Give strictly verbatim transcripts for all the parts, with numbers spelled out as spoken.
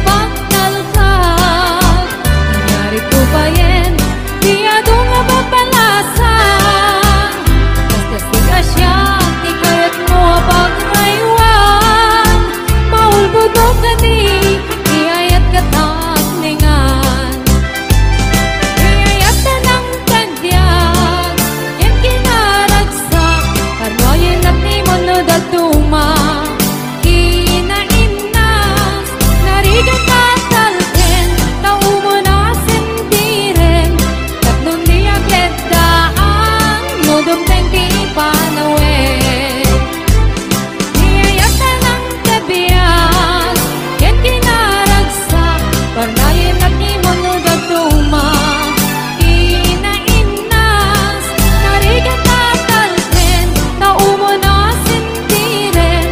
Pagtalkak, nangyari ko payen, ti adu nga papalasang. Kaskas ti kasiak, ti kayatmo a pagraywan. Maulbodok kadi, ti ayat katakningan. Ti ayat a nangtagbiag, ken kinaragsak, parnayennak ni Mono dadduma. Kinainnas, narigat a talken, ta umuna sentiren, tapno di agleddaang, no dumteng ti panawen. Ti ayat a nangtagbiag, ken kinaragsak, parnayennak ni Mono dadduma. Kinainnas, narigat a talken, ta umuna sentiren,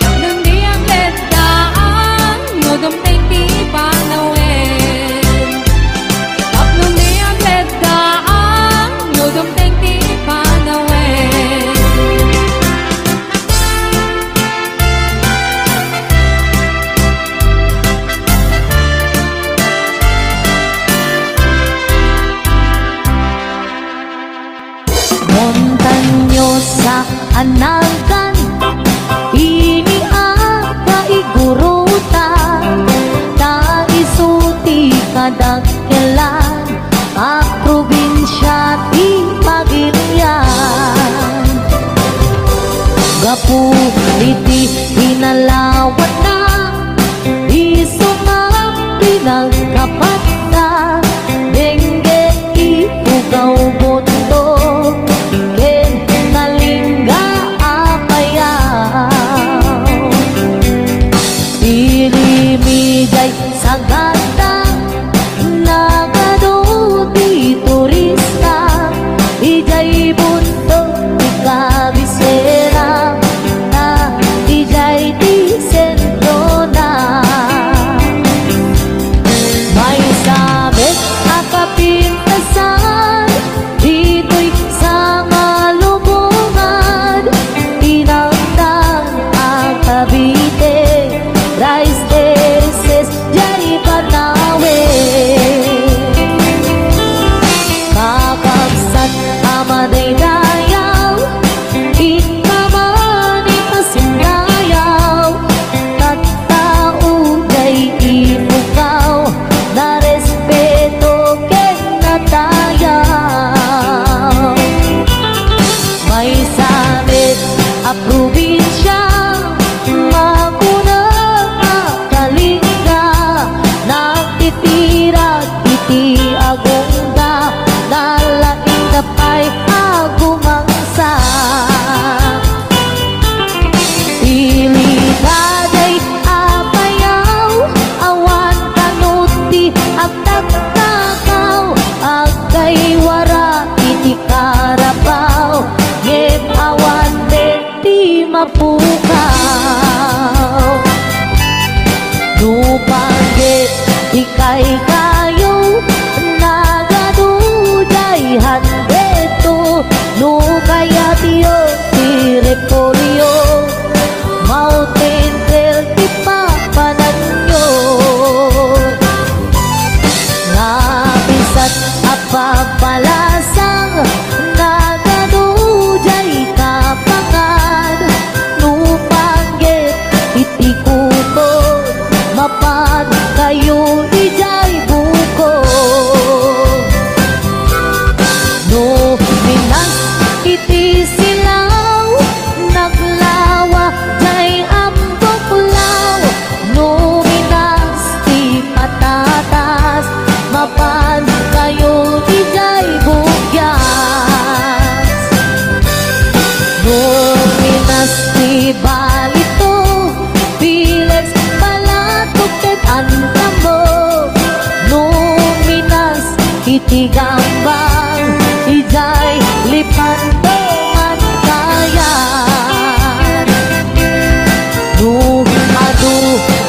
tapno di agleddaang, no dumteng ti panawen. Tapno di agleddaang, no dumteng ti panawen. Montañosa a nagan, ini a kaigurutan, ta isu ti kadakkelan a probinsia ti Pagilian. Gapu iti kinalawanna, isu nga pinagkapatda, dengge, ipugaw, bundok, ken nalingga a payaw. Irimijay sagada, nagadu ti turista, idiay bundok ti kabisera, ta idiay ti sentrona. Maysa met a kapintasan, ditoy sa malubongan, tinangtan a Cavite, rice terraces, jay panawen. Kakabsat a madaydayaw, inkama ni Masindayaw, tattao jay ipugaw, narespeto ken nadayaw. Maysa met a probinsia, makunak a Kalinga, nagtitirak iti agongda, nalaingda pay a gumangsa. Ilikada a payaw, awan kano ti agtaktakaw, aggaywara iti karabaw, ngem awan met ti mapukaw. Nupay ket ti kaykayo, nagadu jay handetto, no kayatyo ti repolyo, mountain trail ti papananyo. Nga bisan a papalasang, nagadu jay kapangan, nupay ket iti kuko, mapan kayo idiay buko. No minas iti silaw, naglawa jay ambuklaw. No minas ti patatas, mapan kayo idiay bugyas. No minas ti balito, pilex, balatok, ket antamo. No minas iti gambang, idiay Lipanto man kayan. No adu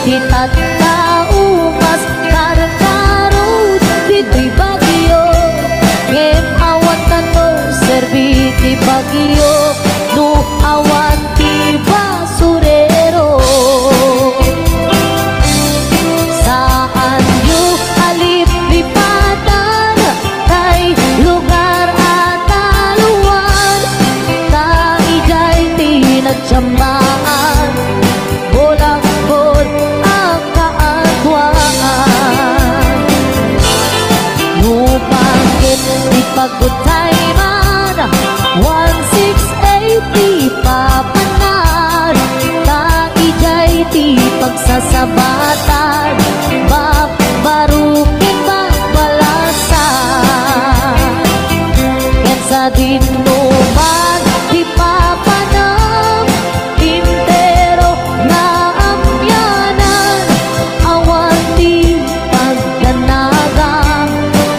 ti tattao, kas karkaro ditoy Baguio, ngem awan kano serbi ti Baguio, no awan ti basurero. Sa Tan babbaruken, babbalasa. Ken sadino man ti papanem, entero naamyanan, awan ti pagdannaga,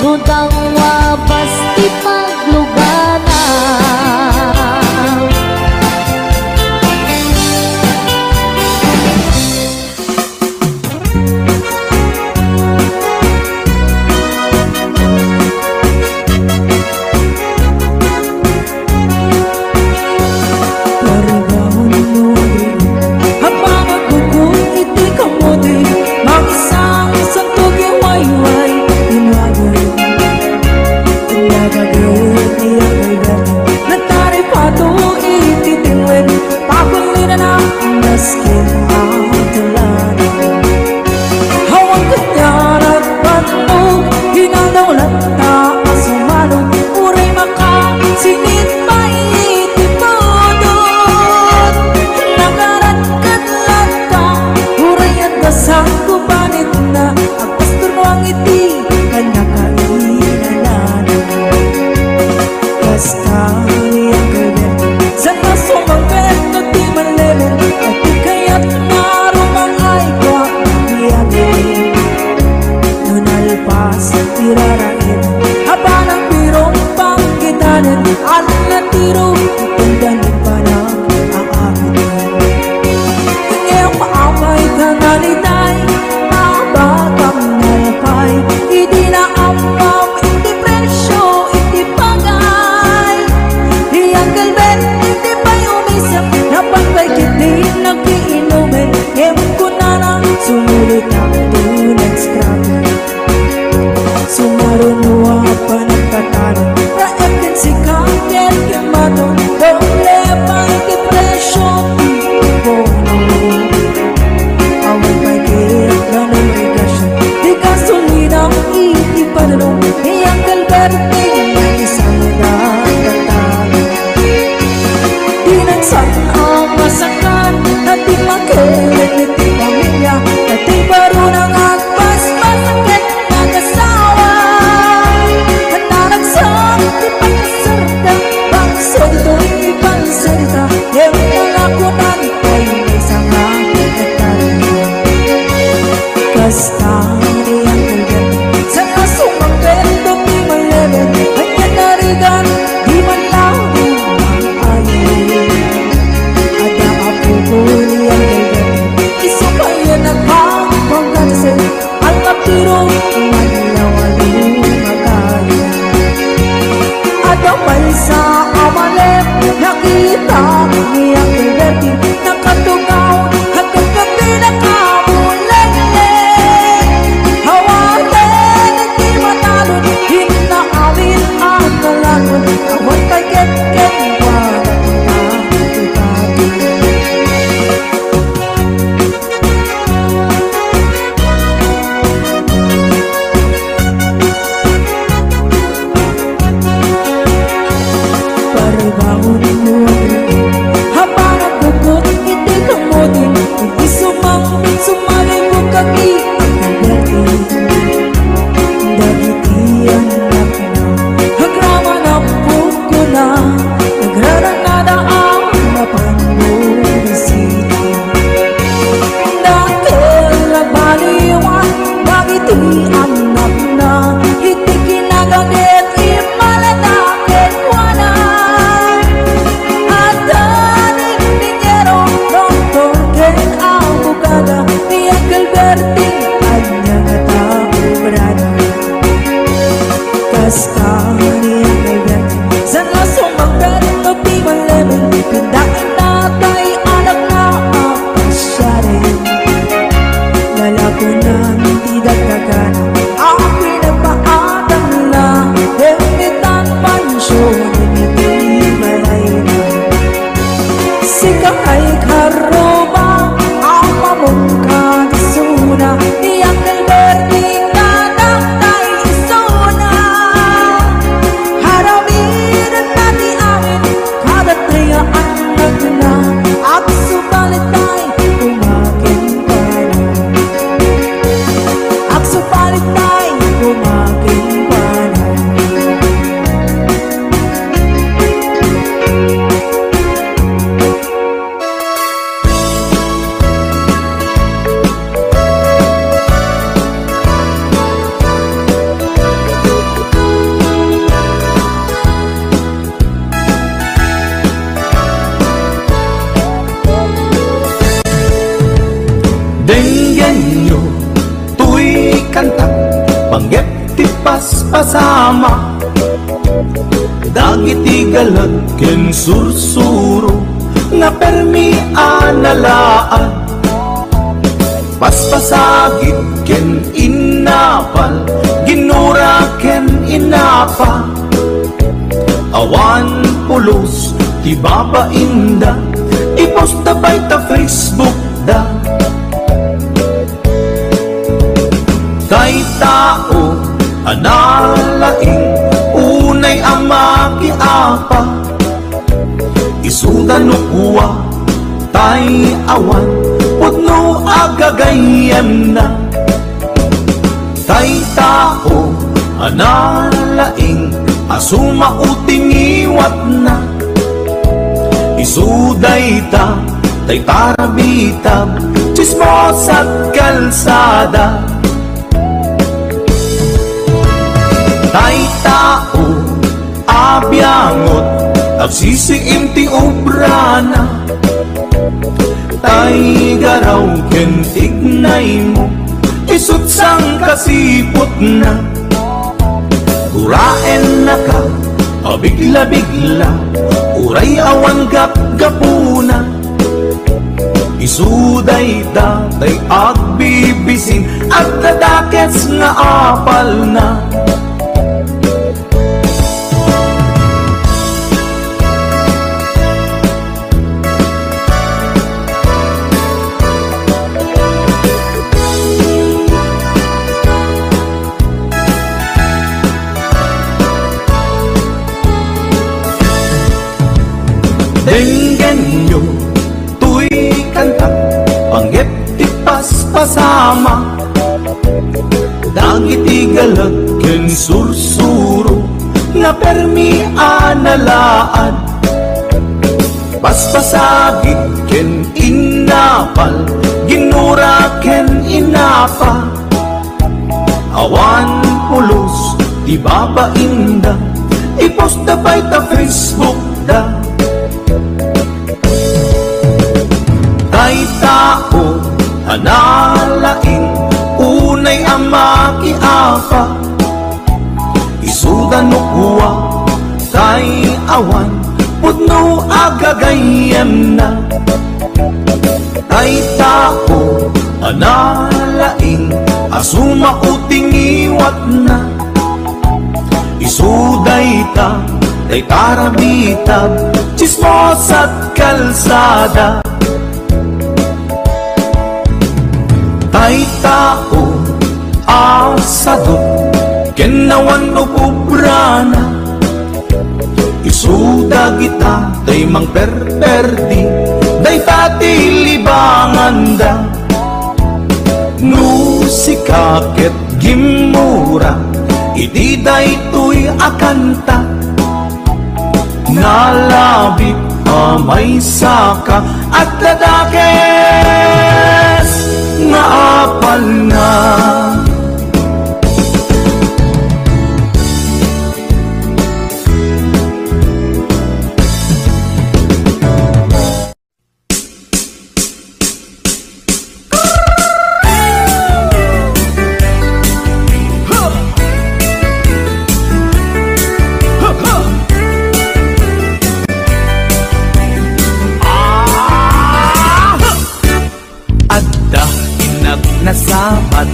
no dangwabas ti paglugana. Paribangon mo, agbagak bukod iti kamote, makisangisanto ti wayway, inuagen. Nagagayat ni Uncle Berto, nagtaripato iti tingwen, pakullinanak maskin atulanan. Awan kaniarak bannog, inaldaw latta a sumano, uray makasinit pay iti pudot. Nakaratkat latta, uray adda sangobanitna, agpasturnuang iti pannakainanana. Kasta ni Uncle Berto, saan a sumangpet no di mallemen, a di kayat nga rumangay kua ni Ate. No nalpas ti raraem, apanak birong panggitanen, a natiro ti tenda ni panak a amin. Ngem apay ta nalitay, abatam nalpay, idi naammom iti presio iti pagay. Ni Uncle Ben, iti pay umisip, napan pay ket di nakiinumen, ngem kunana, sumulita, do not scrap. Sumaruno a panagtatalo, raep ken sika ket ken Mato, doble pay ti presio ti bono. Awan pay ket danum regasyon, ti gasolina iti padulong, ni Uncle Berting, may isang nagtatalo. Dinan saan a masakan, a di makilen iti pamilia, a di baro nga agpaspas ket nagasawa. Naragsak ti pagserda, bangso ditoy ipanserda, ngem nalakunan pay maysa nga hektarya. Kasta ni Uncle Ben, saan a sumangpet no di mallemen, ania narigat, di man laeng aye. Adda a puko ni Uncle Ben, isu pay a nagpangpangkadasen, alkapiro, manlawa lumagayan. Adda maysa a malem, nakita ni Uncle Berting, nakatugaw, agkagkapina kamulengleng. Awanen ti matalon, inna amin a kalagon, awan pay ket kenkuana ti pagtutagi. Paribangon mo, apan agkutkot iti kamote, iti sumang-, sumalibog kadi, Uncle Berting. Dagiti annakna, agraman a pudpudna, agrarannada a mapan bumisita. Dakkel a baliwan dagiti annakna, iti kinaganget immalada kenkuana. Adda ni ingeniero, doktor, ken abogada, ni Uncle Berting, ania ngata obrana. Kasta ni Uncle Berting, saan a sumangpet no di mallemen, pinda inna tay anakna a pasiaren. Nalakunan ti dagdagana a pinagpaatanna, demmitan pansion iti balayna. Sika pay karrubang, ammom kadi isuna, ni Uncle Berting, nadakta isuna. Aramidenta ti amin, kadatayo annakna, agsubalittayo koma kenkuana. Panggep ti paspasama dagiti galag ken sursuro nga permi a nalaad. Paspasagid ken innapal, ginura ken innapa. Awan pulos ti babainda, i-post da pay ta Facebook da. Tay tao a nalaing, unay a makiapa, isuda no kua, tay awan pudno a gagayyemna. Tay tao a nalaing a sumao ti ngiwatna. Isu dayta, tay tarabitab, tsismosa't kalsada. Tay tao a biangot, agsisiim ti obrana. Tay garaw ken tignaymo, isu't sangkasiputna. Guraennaka a bigla-bigla, uray awan gapgapuna. Isu dayta tay agbibisin, agdadakes nga apalna. Denggenyo toy kanta, panggep ti paspasama. Dagiti galag ken sursuro nga permi a nalaad. Paspasagid ken innapal, ginura ken innapa. Awan pulos ti babainda, i-post da pay ta Facebook da. Tay tao a nalaing, unay a makiapa, isuda no kua, tay awan pudno a gagayyemna. Tay tao a nalaing a sumao ti ngiwatna. Isu dayta tay tarabitab, tsismosa't kalsada. Tay tao a sadut ken awan ububrana. Isu dagita tay mangperperdi, dayta ti libanganda. No sika ket gimmura iti daytoy a kanta, nalabit a maysaka, agdadakes nga apalna. Adda innak nasabat,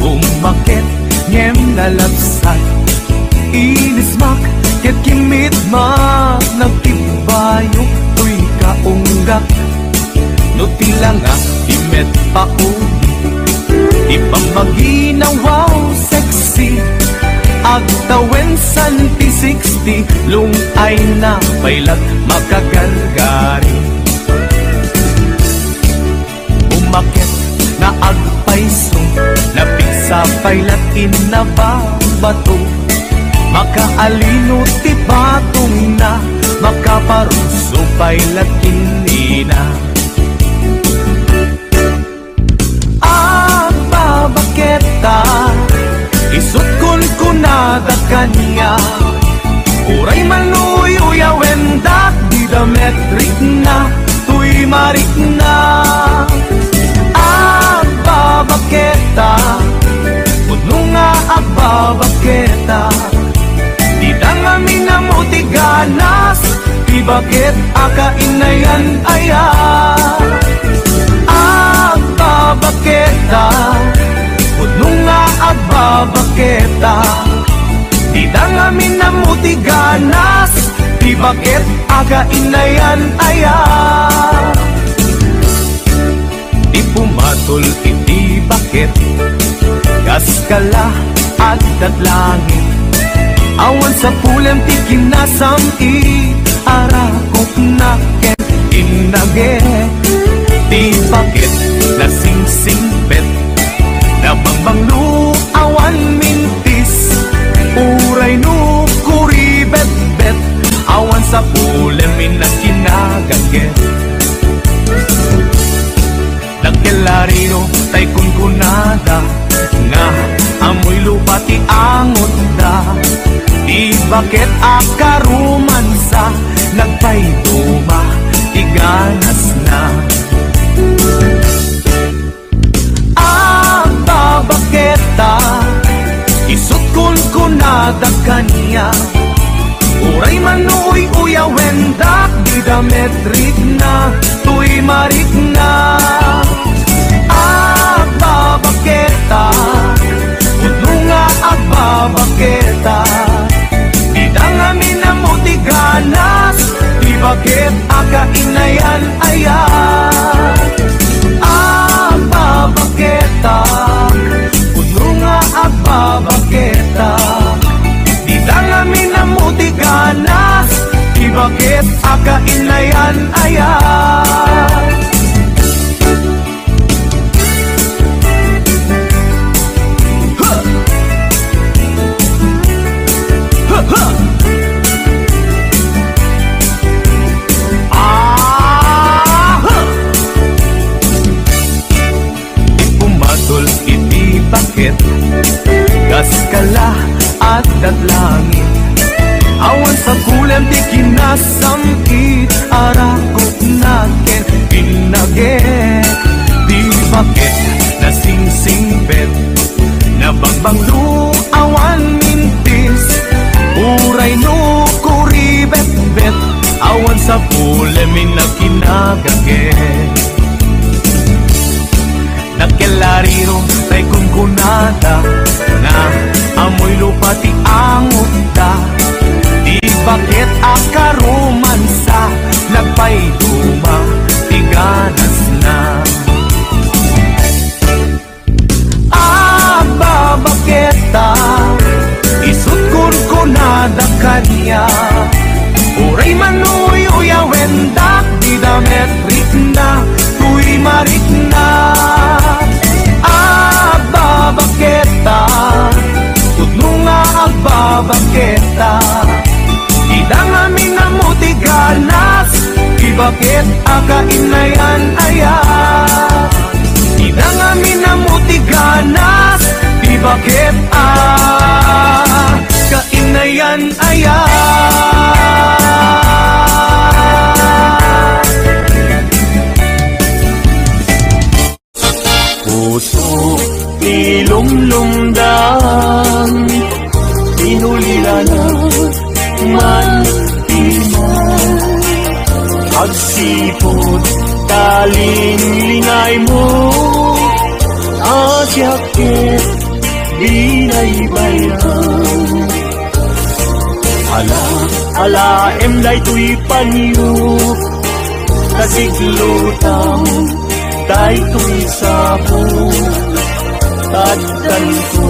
ummaket ngem nalabsat. Inismak ket kimmit, nagkibbayo toy kaunggak. No ti langa, di met pauli, ti pammaginawaw sexy. Agtawen santi sixty, lung-ayna pay lat makagargari. Umaket nga agpayso, napigsa pay lat inna babato. Makaalino ti batongna, makaparunso pay lat inina. Agbabaketa, isu't kunkunada kaniak, uray man uyuyawendak, dida met rikna toy marikna. Agbabaketa, pudno nga Agbabaketa, dida ngamin ammo ti ganas, ti baket a kainayan aya. Agbabaketa, pudno nga agbabaketa, dida ngamin ammo ti ganas, ti baket a kainayan aya. Ti pumatol iti baket, kaskala addat langit. Awan sapulem ti kinasam-it, arakupna ken innage. Ti baket nasingsingpet, nabangbanglo, awan mintis. Uray no kuribetbet, awan sapulem inna kinagaget. Dakkel a riro tay kunkunada nga ammoy lupa ti angotda. Ti baket a karumansa, nagpayduma ti ganasna. Agbabaketa, isut' kunkunada kaniak. Uray man no uy-uyawendak, dida met rikna, tuy marikna. Agbabaketa, pudno nga agbabaketa, dida ngamin ammo ti ganas, ti baket a kainayan aya. Agbabaketa, pudno nga agbabaketa, dida ngamin ammo ti ganas, ti baket a kainayan aya. Pumatol iti baket, kaskala addat langit. Awan sapulem ti kinasam-it, arakupna ken pinnage. Ti baket nasingsingpet, nabangbanglo, awan mintis. Uray no kuribetbet, awan sapulem inna kinagaget. Dakkel a riro tay kunkunada nga ammoy lupa ti angotda. Ti baket a karumansa, nagpayduma ti ganasna. Agbabaketa, isut' kunkunada kaniak. Uray man no uy-uyawendak, dida met rikna, tuy marikna. Agbabaketa, pudno nga agbabaketa, dida ngamin ammo ti ganas, ti baket a kainayan aya. Dida ngamin ammo ti ganas, ti baket a kainayan aya. Puso ti lumlumdam, inulilana man ti man. Agsipud ta linglingaymo, a siak ket binaybayan. Ala, alaem daytoy panyo, ta siglutam daytoy sabo. Taddanko,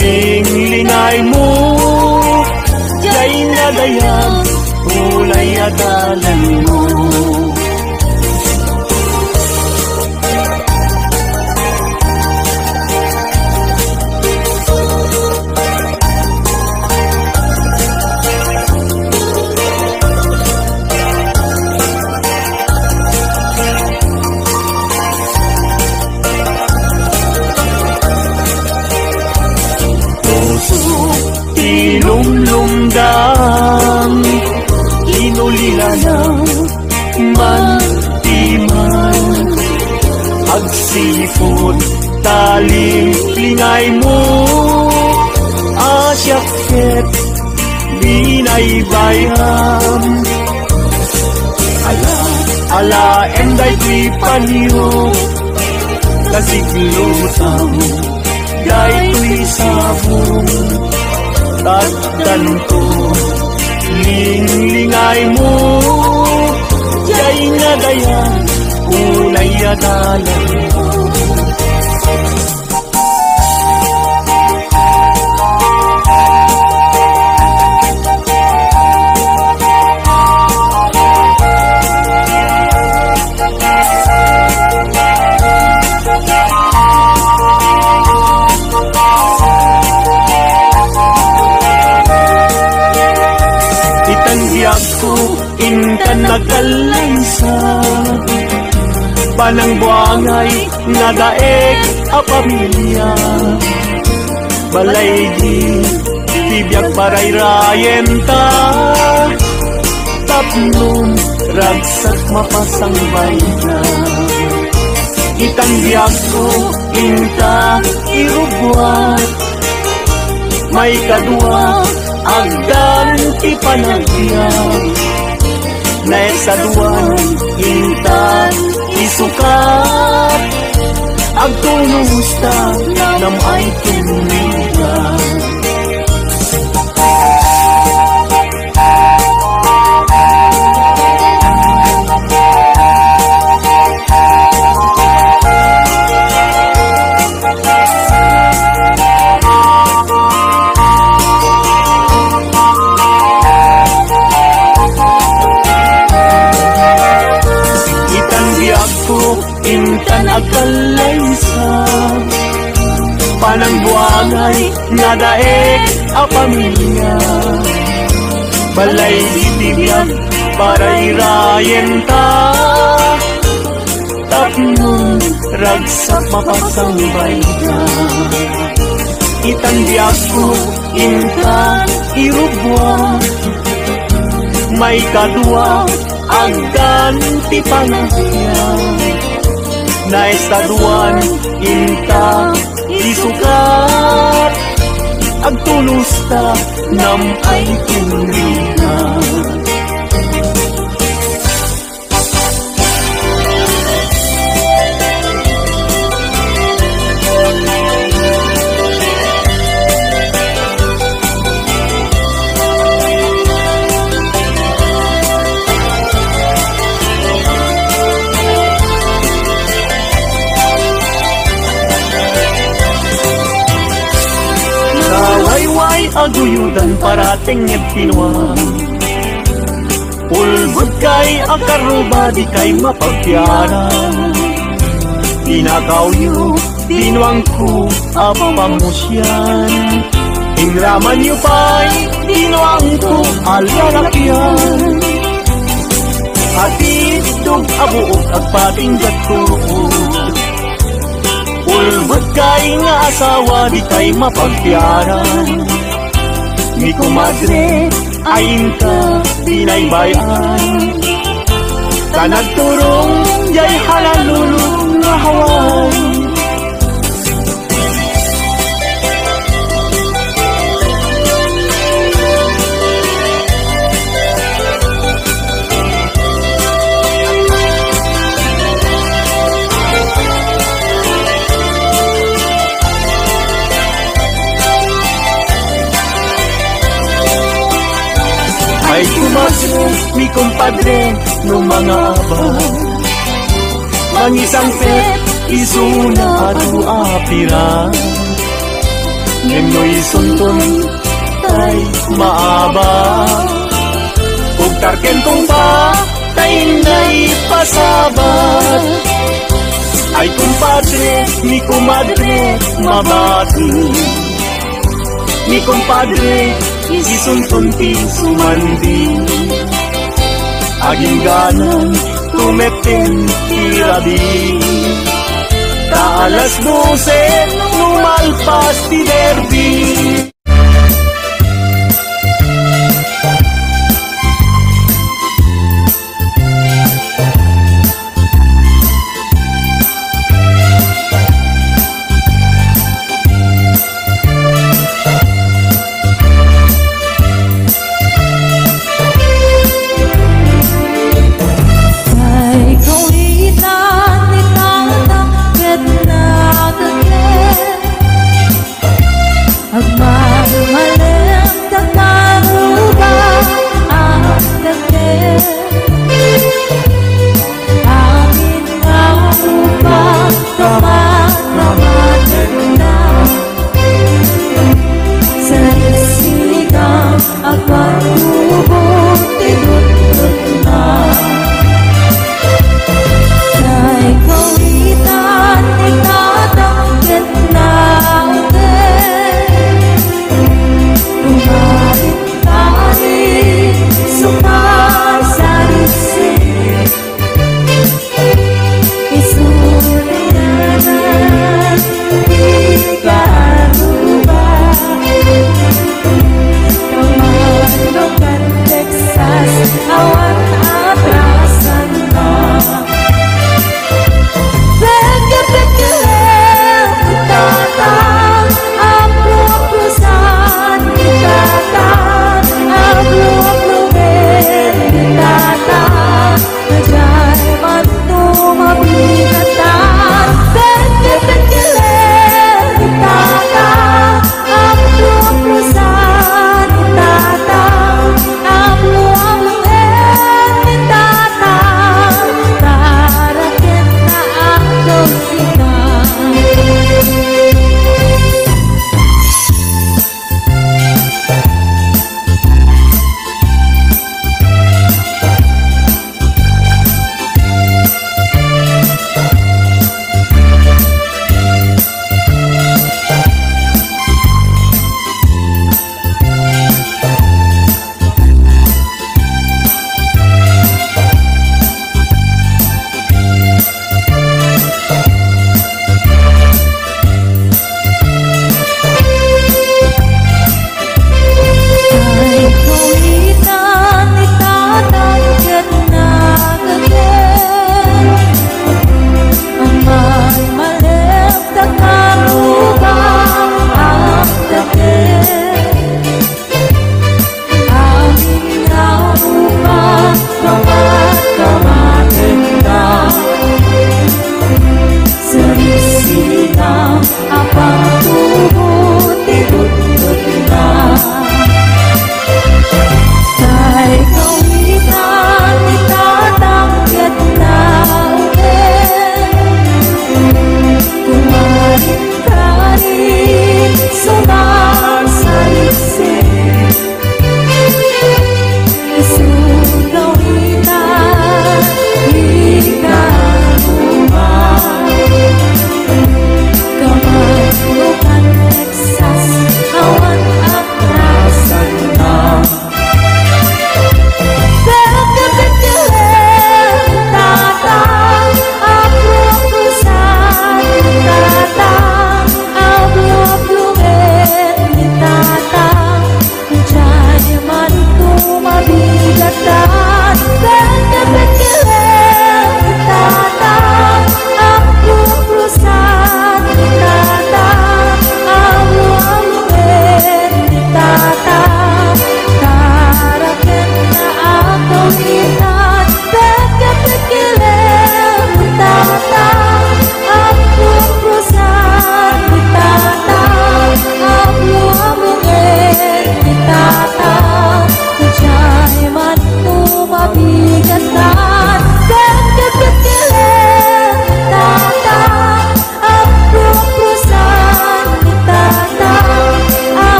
linglingaymo, diay nadayag, ulay a dalanmo. Puso ti lumlumdam, inulilana man ti man. Agsipud ta linglingaymo, Ket binaybay-am. Ala, alaem daytoy panyo, kasiglutam daytoy sabong. Takdanto, linglingaymo, diay nga dayag, unay a dalan. Itan biagko, intan nagkallaysa, panangbuangay nga daek a pamilia. Balay di ti biag parayrayenta, tapno ragsak mapasangbayta. Itan biagko, inta irubbuat. Maikadua, agdan ti panagbiag. Naikadua, intan isukat. Agtulosta, nam-ay ken rigat. Itan biagko, intan agkallaysa, panangbuangay nga daek a pamilia. Balay iti biag parayrayenta, tapno ragsak mapasangbayta. Itan biagko, intan irubbuat. Maikadua, agdan ti panagbiag. Naikaduan, inta isukat. Agtulosta, nam-ay ken rigat. Kawayway a guyodan, paratengnged ti nuam. Ulbodkay a karuba, dikay mapagpiara. Pinakawyo ti nuangko a pamusian. Inramanyo pay ti nuangko a lalakian. Atiddog a buok, agpatingga tuod. Ulbodkay nga asawa, dikay mapagpiara. Ni komadre, ay inka binaybay-an. Ta nagturong diay halalulod nga Hawaii. Ay, kumadre, ni kumpadre, no mangabak, mangisangpet isuna adu a pirak. Ngem no isunton tay maabak, ugtarken kong pa, tay naipasabat. Ay, kumpadre, ni kumadre, mabati. Ni kumpadre, isunton ti sumandi. Agingganan, tumetten ti rabii. Ta alas dose, no malpas ti derby.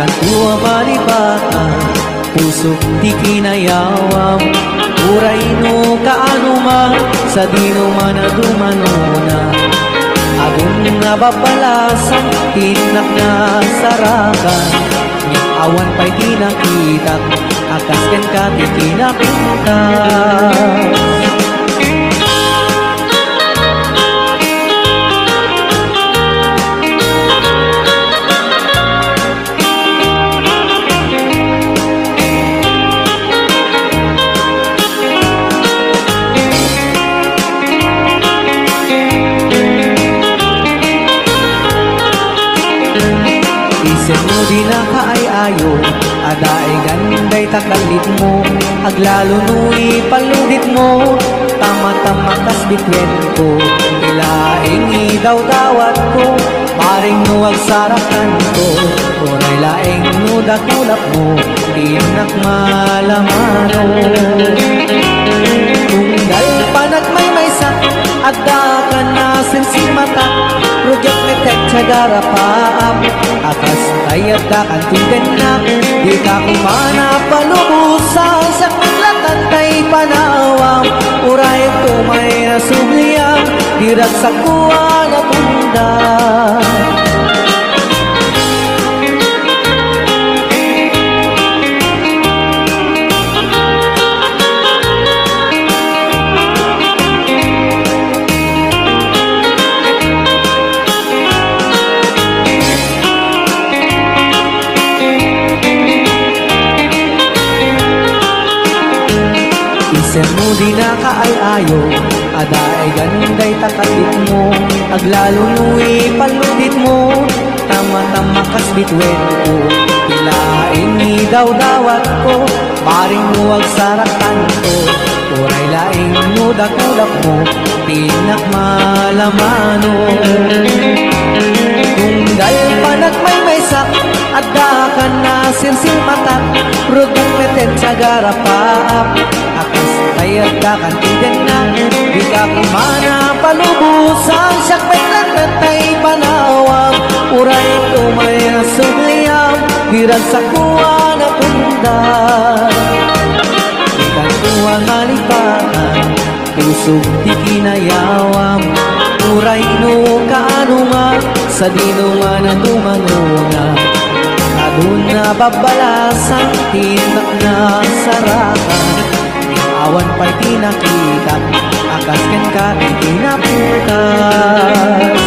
Tua malipatan, pusok ti kinayawam. Uray no kaano man, sadino man a dumanona. Adun nga babalasang, ti innak nasarakan. Awan pay ti nakitak, a kas kenka ti kinapintas. Isenmo dina kaay-ayo, a daigan dayta kallitmo, aglalo no ipalluditmo, tama-tama kas bituen ko, ilaing idawdawatko, bareng no agsarakanko, uray laeng no dakulapmo, ti innak malamano. Tunggal panagmaymaysak, adda kan a simsimata, rugiak met ti agarapaak, a kas tay adda kan ti dennak, dika kumana palubosan, siak met latta ti panawam, uray tumay nasubliam, di ragsak ko a natungdan. Isenmo dina kaay-ayo, a daigan dayta kallitmo, aglalo no ipalluditmo, tama-tama kas bituen ko, ilaing idawdawatko, bareng no agsarakanko, uray laeng no dakulapmo, ti innak malamano. Tunggal panagmaymaysak, adda kan a simsimata, rugiak met ti agarapaak, a kas tay adda kan ti dennak, dika kumana palubosan, siak met latta ti panawam, uray tumay nasubliam, di ragsak ko a natungdan. Dikan ko a malipatan, pusok ti kinayawam, uray no kaano man, sadino man a dumanona. Adun a babalasang, ti innak nasarakan, awan pay ti nakitak, a kas kenka ti kinapintas.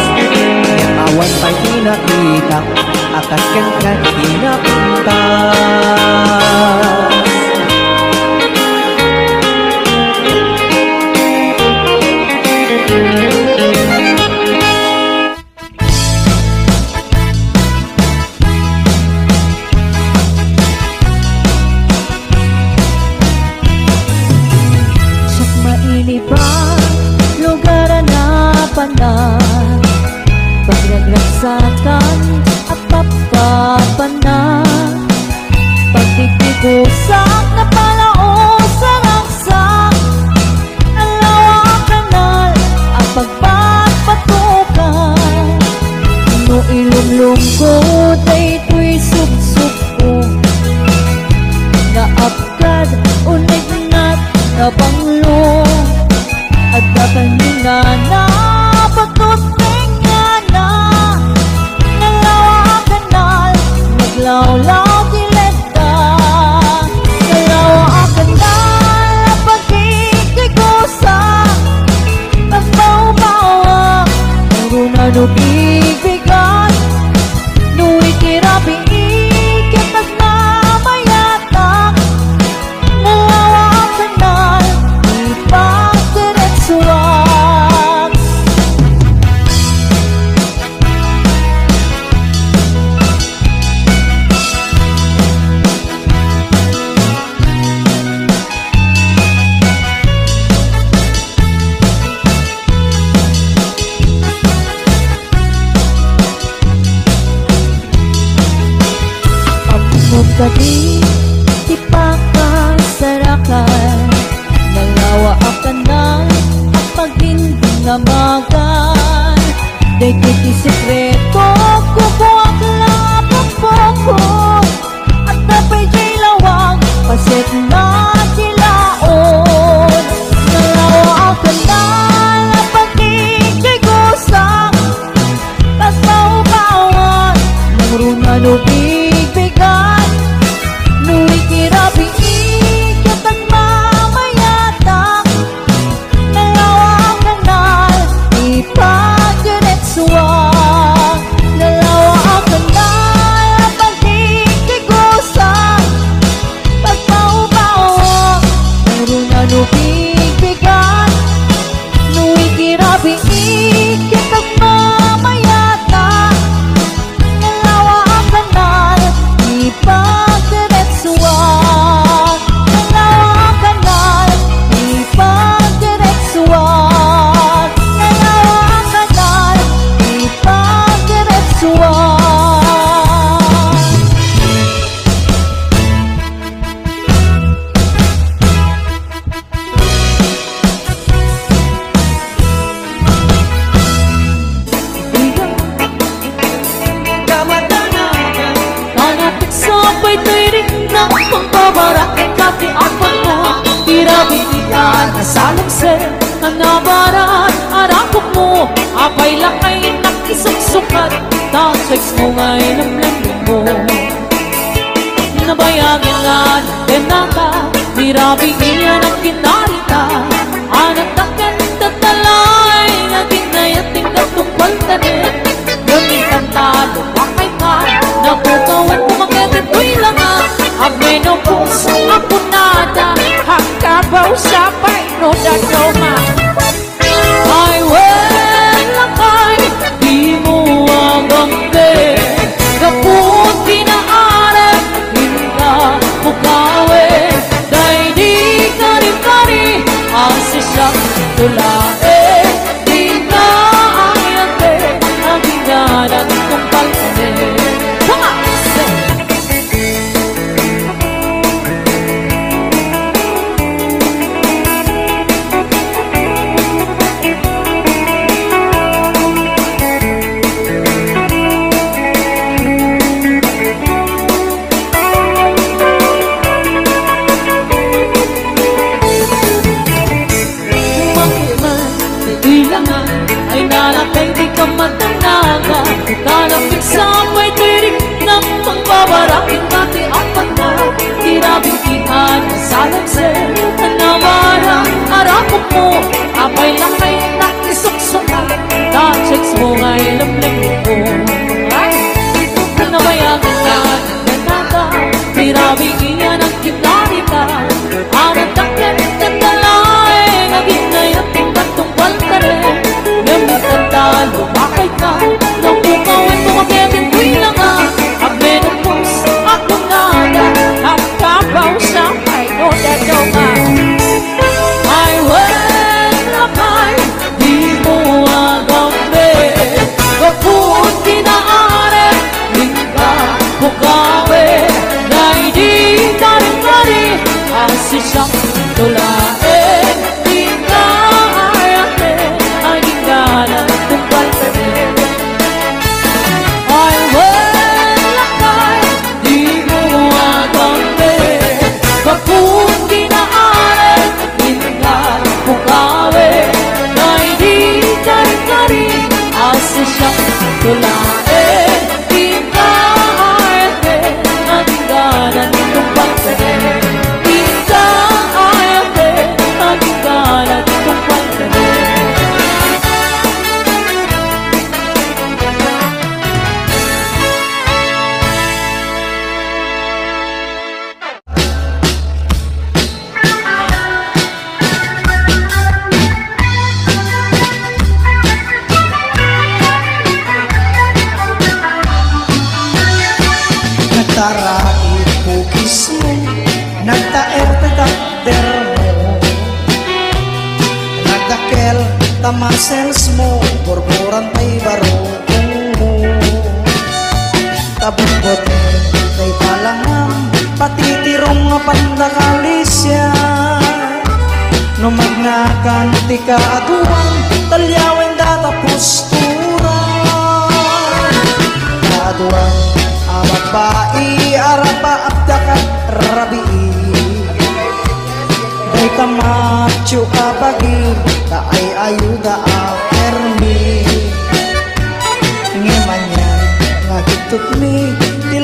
Awan pay ti nakitak, a kas kenka ti kinapintas. Siak mailipat, lugar a napanan, pagragragsakan a papapanan, pagtigtigusak a palausaragsak, nalawa a kanal a pagpatpatukan. No ilumlomko daytoy suksukko, naapkad, unignat nga banglo. Adda kaningana, patut tengngana, nalawa a kanal, naglawlaw ti led- Nalawa a kanal a pagtigtigusak, pagbawbawak, uruna no bigbigan, no iti rabii ket nagmamayatak. Nalawa a kanal, ipagdiretsuak. Ammom kadi ti pakasarakan, nalawa a kanal a pagdingdingamagan. Daytoy ti sekreto, kukuak la a pukpukko. No bigbigan, no ikirabii ket agmamayatak, nalawa a kanal, ipagdiretsuak, nalawa a kanal, pagdikdigusak, pagpaubawak, puro na no bigbigan, no ikirabii ket agmamayatak, nalawa a kanal, ipagdiretsuak. Nalawa a kanal, ipagdiretsuak. Nalawa a kanal, ipagdiretsuak. Nanatik sa paytoy rikna, pagbabarak ket kati apan mo, irabi ita na salungser, nanabaran arakop mo, apay lakay nakisuksukat, ta sex mo nga inemnem mo. Nabayagen nga nagdanaka, ni Rabi iyan ang kinarita. Anak taken tatalay, nga ginayat tinggal tungpal tanen. Gamitan talo, pakay ka, napukawan, kumakete, toy langa. Agmenopause, apunada, hagkabaw, sapay, no dadoma. Ay, wen lakay, dimo agambe. Gapu ti naaram, inka pukawe. Daydi kari-kari, asisiak tulae. Inka ayate, aginganan tungpal kane. Baka! Makiman, ti ilangan, ay nalakay di ka matanaga. Talapit sa pay tirik ng pagbabarak, inka ti apat na. Tirabi ti ana, salam sir, namarang arakop mo. Apay lakay nakisuksukan, ta chicks mo nga ilemlem mo. Ay, nabayagan ka, nagkaka, tirabi iyan ang kinarita. Anak taken tatalay, nga ginayat tinggal tungpal kare. Ngem kanta, lumakay ka, napukawan, kumakete, toy langa. Agmenopause, akunada, agkabaw, sapay, no dadoma. Ay, wen lakay, dimo agambe. Gapu ti naaram, inka pukawe. Daydi kari-kari, asisiak tulae. Inka ayate, agingganan tungpal kane. Ay, wen lakay, dimo agambe. Gapu ti naaram, inka pukawe. Daydi kari-kari, asisiak tulae. Inka ayate, agingganan tungpal kane. Inka ayate, agingganan tungpal kane. Nagtaraid pukismo, nagtaer ti takdermo, nagdakkel ta muscles mo, gurguran tay barukongmo. Tabutbut tay palangam, patitirong a pandakalisia. No magnakan ti kaaduan, talyawen data postura. Kaaduan a babbai a rapaapda kat rabii. Dayta macho a bagi, ta ay-ayuda a permi. Ngem anian nga kittutmi ti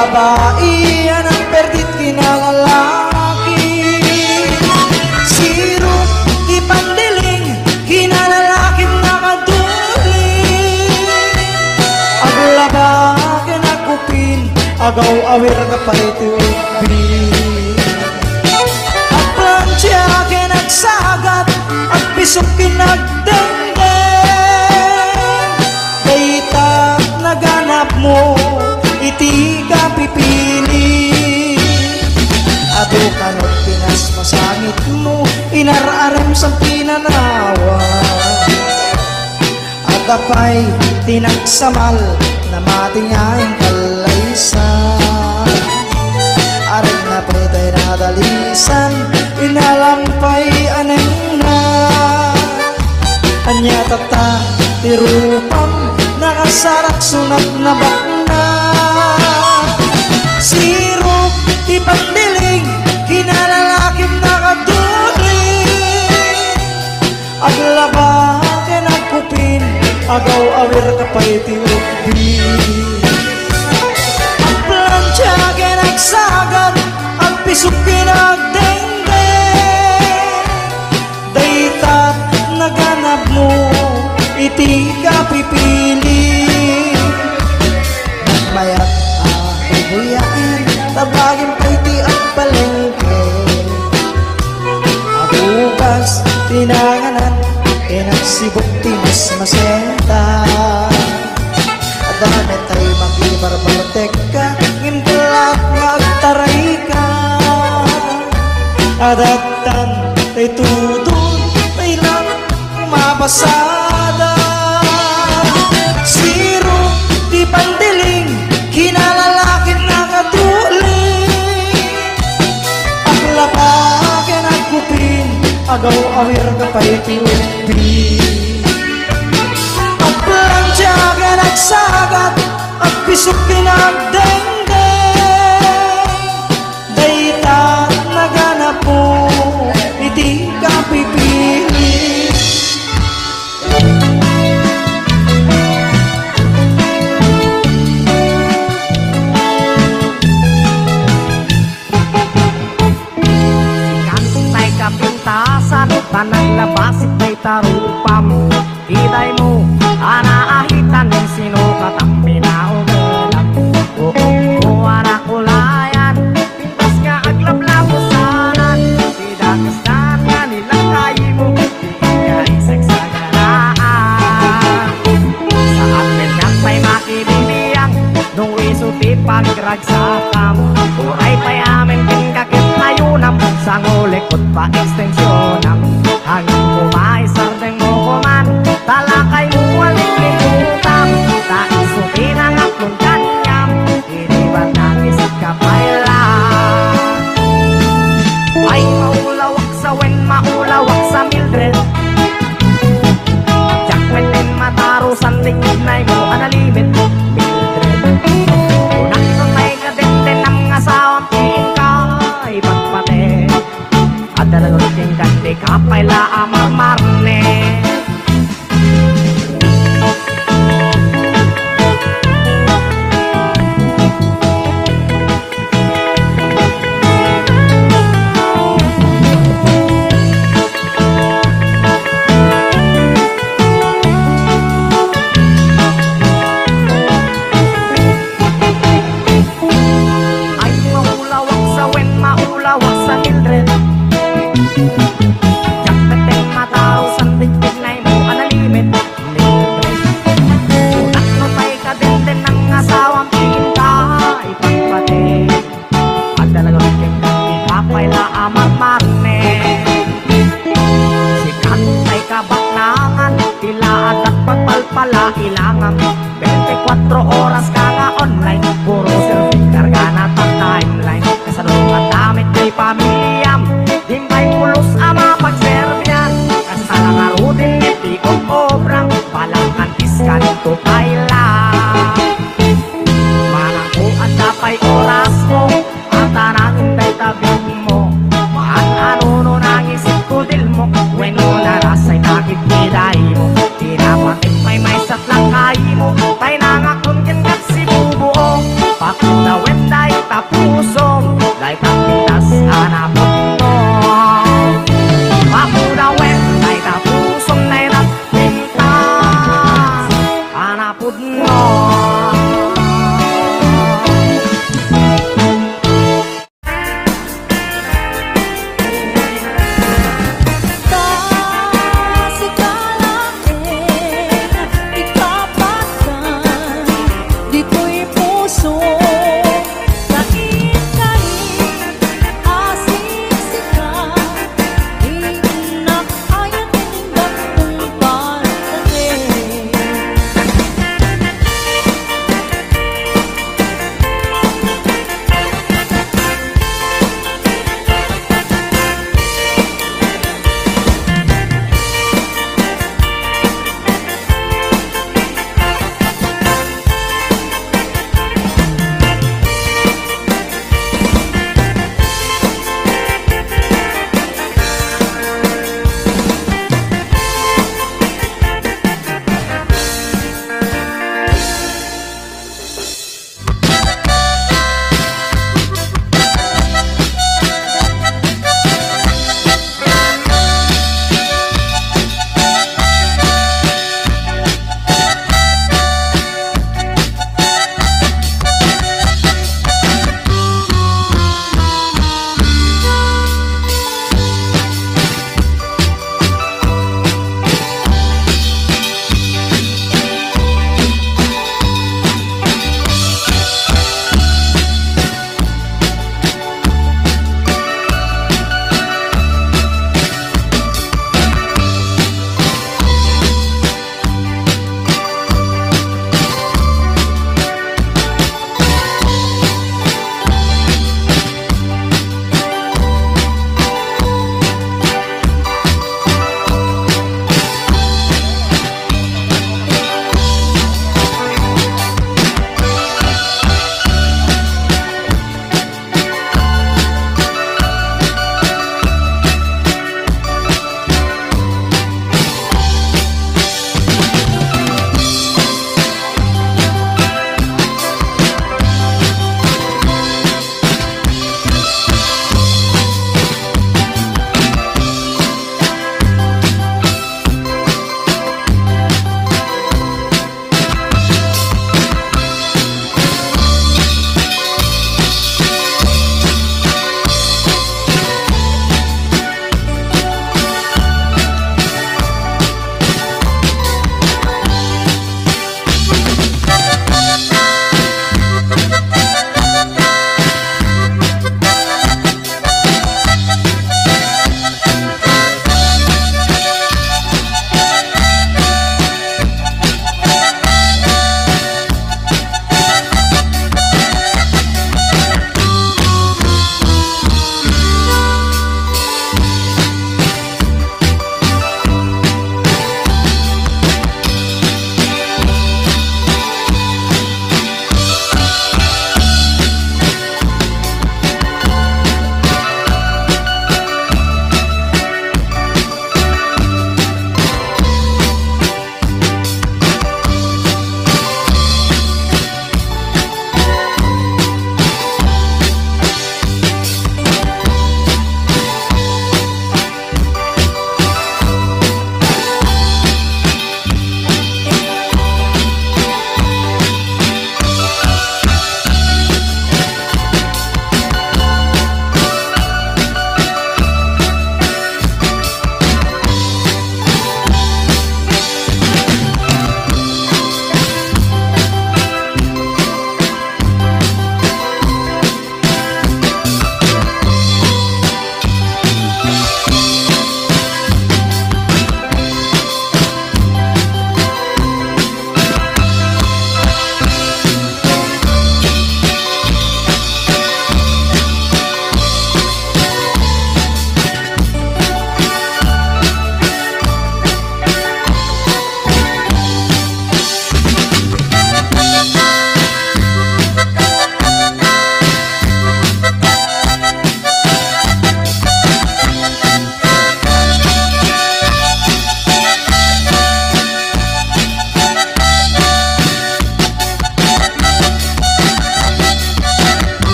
Babai a nagperdit kinalalaki. Sirok ti pandiling kinalalaki nakaduli. Aglaba ken agkupin, agaw-awir ka pay ti ubing. Agplantia ken agsagat, agpisok ken agdengdeng. Dayta naganapmo iti kapipili. Adu kano Pinas masangitmo, inar-arem sang pinanawa. Adda pay ti nagsamal, namati nga inkallaysa. Arem na pay tay nadalisan, inalam pay anengna. Ania tatta ti rupam, nakasarak sunat nabakna. Sirok ti pandiling, kinalalakim nakaduli. Aglaba ken agkupin, agaw-awir ka pay ti ubing. Agplantia ken agsagat, agpisok ken agdengdeng. Dayta naganapmo iti kapipili. Mayat a bubuyaen, tabagim pay ti agpalengke. Abugas ti nanganan, ken agsibuk ti masmasenta. Adda met tay makibarbartekka, ngem kellat nga agtarayka. Adattan tay tudor, tay lang mapasada. Sirok ti pandiling, kinalalakin nakatuli. Aglaba ken agkupin, agaw-awir ka pay ti ubing. Agplantia ken agsagat, agpisok ken agdengdeng. Dayta naganapmo iti kapipili. Sikan tay kapintasan, ta naglabasik tay tarupam. Kitaymo a naahitan, sino ka tampi naugelam. Buokmo a nakulayan, pintas nga aglablabusanan. Ti dakesdan nga nilakaymo, di ka isagsagaraan. Saan met nga pay makibibiang, no isu ti pagrag- sakam. Uray pay amin ken kaketnayonam, sango likod pa ekstensionam. Hangin ko maisardengmo koman, talakaymo a lipliputam. Ta isu ti nangatlon kaniam, idi barnang isit ka pay la. Ay, maulawak sa wen, maulawak sa Mildred. Diak met din matarusan, lingidnaymo a nalimit, Mildred. Kunak no may kadetdenam nga asawam ti inka ipatpate. Adda la nurot ken kandika pay la a marmarne. Ay, maulawak sa wen, maulawak sa Mildred. Diak met din matarusan, lingidnay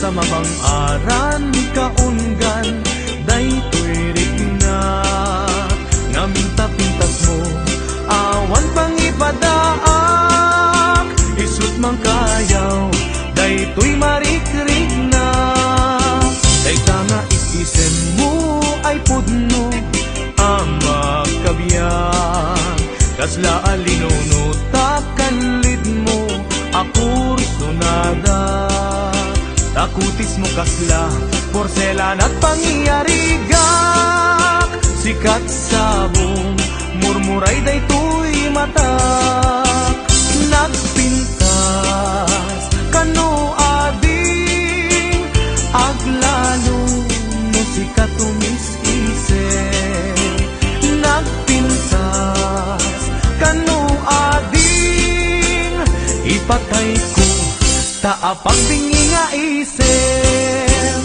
Mabang-aran kaunggan daytoy rikna, ngem ta pintasmo, awan pangipadaak, isu't mangkayaw daytoy marikrikna. Dayta nga is-isemmo ay pudno a makabiag, kasla a linunotak ken leadmo a kursunada. Ta kutismo kasla porselan a pangyarigak, sikat sabong, murmuray daytoy matak. Nagpintas kano ading, aglalo no sika tumis-isip. Nagpintas kano ading, ipatayko ta apagdingi nga isem.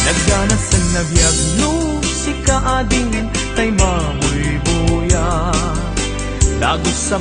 Nagganas a nabiag no sika ading tay mabuybuya. Dagus a